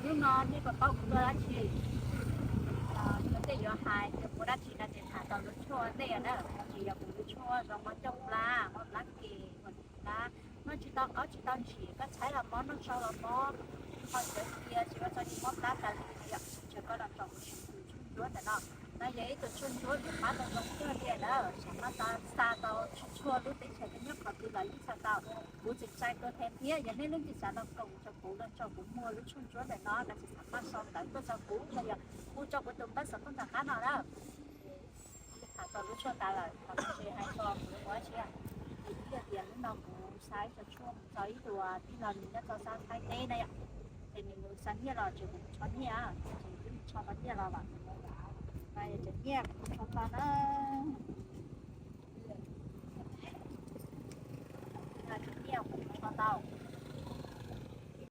Hnub no nej puas paub kuv tuaj dab tsi? Cov ntej yuav hais tias kuv dab tsi no ces tham txog lub tshuaj ntej na, tsis yog kuv lub tshuaj zoo mob coj plab, mob plab ke, mob plab, noj tsis tau qaub tsis tau ntsim, koj tshaib los mob, noj tsau los mob, ho cawv cia tsis ua txog li mob plab tas li no yom, ces koj los tso kuv siv tus tshuaj ntsuab ntawm no. No yog ib tug tshuaj ntsuab uas pab tau zoo kawg li na, xam maj xa tau tsis tshua lub teb chaws nyob qhov twg los yeej xa tau. Kuv tseem tsa tuaj them thiab, yog nej leej twg xav los koom rau kuv los tso kuv muag lub tshuaj ntsuab ntawm no, koj tsis xam maj sau ntawv tuaj rau kuv los yog hu rau kuv tus npawb xov tooj nram qab no na. Tham tau lub tshuaj tas lawm, thaum no ces hais txog kuv ua dab tsi. Ces ib yog tias hnub no kuv xa ib co tshuaj mus txog ib tug tij laug nws nyob rau sab Thaib teb na yom, ces nws xa nyiaj los ces kuv tso nyiaj, ces kuv tso tau nyiaj los lawm. No yog cov nyiaj kuv tso tau na. Cov nyiaj kuv tso tau.